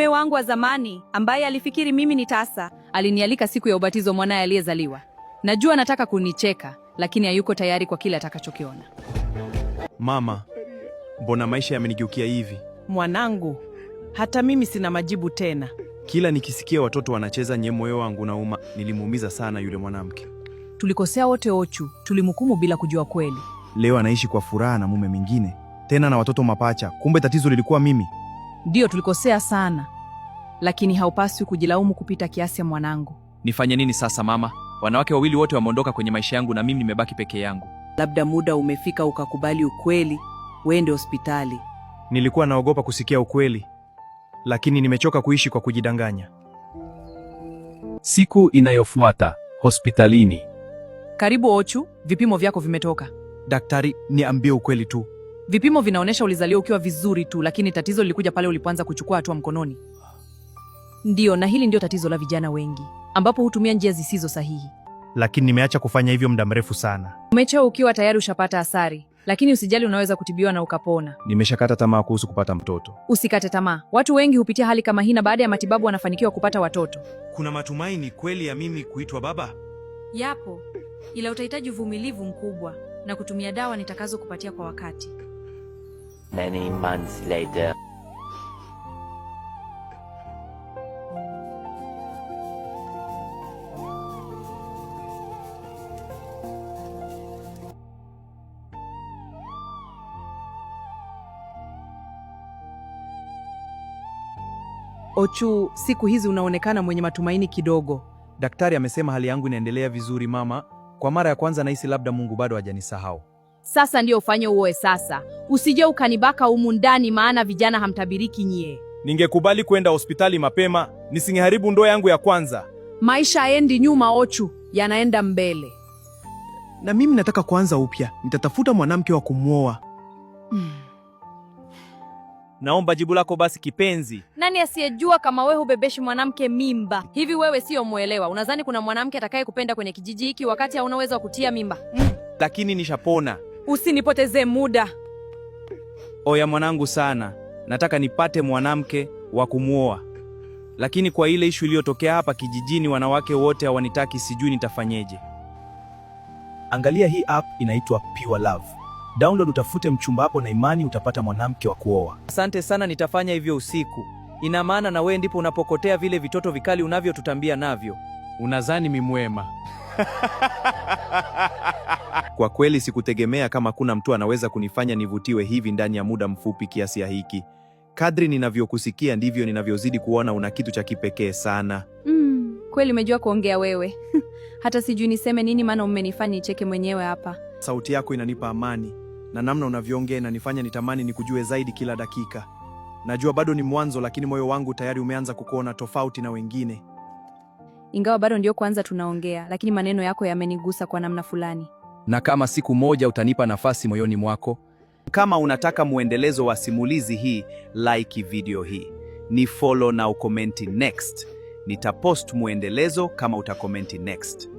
Mume wangu wa zamani ambaye alifikiri mimi ni tasa, alinialika siku ya ubatizo mwanaye aliyezaliwa. Najua anataka kunicheka, lakini hayuko tayari kwa kile atakachokiona. Mama, mbona maisha yamenigeukia hivi? Mwanangu, hata mimi sina majibu tena. Kila nikisikia watoto wanacheza nye, moyo wangu nauma. Nilimuumiza sana yule mwanamke. Tulikosea wote Ochu, tulimhukumu bila kujua kweli. Leo anaishi kwa furaha na mume mwingine, tena na watoto mapacha. Kumbe tatizo lilikuwa mimi. Ndiyo, tulikosea sana, lakini haupaswi kujilaumu kupita kiasi, mwanangu. Nifanye nini sasa mama? Wanawake wawili wote wameondoka kwenye maisha yangu na mimi nimebaki peke yangu. Labda muda umefika ukakubali ukweli, uende hospitali. Nilikuwa naogopa kusikia ukweli, lakini nimechoka kuishi kwa kujidanganya. Siku inayofuata hospitalini. Karibu Ochu, vipimo vyako vimetoka. Daktari, niambie ukweli tu. Vipimo vinaonyesha ulizaliwa ukiwa vizuri tu, lakini tatizo lilikuja pale ulipoanza kuchukua hatua mkononi. Ndiyo, na hili ndio tatizo la vijana wengi, ambapo hutumia njia zisizo sahihi. Lakini nimeacha kufanya hivyo muda mrefu sana. Umechoa ukiwa tayari ushapata athari, lakini usijali, unaweza kutibiwa na ukapona. Nimeshakata tamaa kuhusu kupata mtoto. Usikate tamaa. Watu wengi hupitia hali kama hii na baada ya matibabu wanafanikiwa kupata watoto. Kuna matumaini kweli ya mimi kuitwa baba? Yapo, ila utahitaji uvumilivu mkubwa na kutumia dawa nitakazokupatia kwa wakati. Many months later. Ochu, siku hizi unaonekana mwenye matumaini kidogo. Daktari amesema hali yangu inaendelea vizuri mama. Kwa mara ya kwanza nahisi labda Mungu bado hajanisahau. Sasa ndio ufanye uoe sasa, usije ukanibaka humu ndani, maana vijana hamtabiriki nyie. Ningekubali kwenda hospitali mapema, nisingeharibu ndoa yangu ya kwanza. Maisha haendi nyuma Ochu, yanaenda mbele. Na mimi nataka kuanza upya, nitatafuta mwanamke wa kumwoa. Naomba jibu lako basi kipenzi. Nani asiyejua kama wewe hubebeshi mwanamke mimba? Hivi wewe sio mwelewa? Unadhani kuna mwanamke atakaye kupenda kwenye kijiji hiki wakati hauna uwezo wa kutia mimba? Lakini nishapona. Usinipotezee muda. Oya mwanangu sana, nataka nipate mwanamke wa kumwoa, lakini kwa ile ishu iliyotokea hapa kijijini, wanawake wote hawanitaki, sijui nitafanyeje. Angalia hii app inaitwa Pure Love. Download utafute mchumba hapo na imani utapata mwanamke wa kuoa. Asante sana, nitafanya hivyo usiku. Ina maana na wewe ndipo unapokotea vile vitoto vikali unavyotutambia navyo. Unazani mimwema. Kwa kweli sikutegemea kama kuna mtu anaweza kunifanya nivutiwe hivi ndani ya muda mfupi kiasi ya hiki. Kadri ninavyokusikia ndivyo ninavyozidi kuona una kitu cha kipekee sana. Kweli umejua kuongea wewe. Hata sijui niseme nini, maana umenifanya nicheke mwenyewe hapa. Sauti yako inanipa amani na namna unavyoongea inanifanya nitamani nikujue zaidi kila dakika. Najua bado ni mwanzo, lakini moyo wangu tayari umeanza kukuona tofauti na wengine. Ingawa bado ndio kwanza tunaongea, lakini maneno yako yamenigusa kwa namna fulani. Na kama siku moja utanipa nafasi moyoni mwako. Kama unataka muendelezo wa simulizi hii, like video hii, ni follow na ukomenti next. Nitapost muendelezo kama utakomenti next.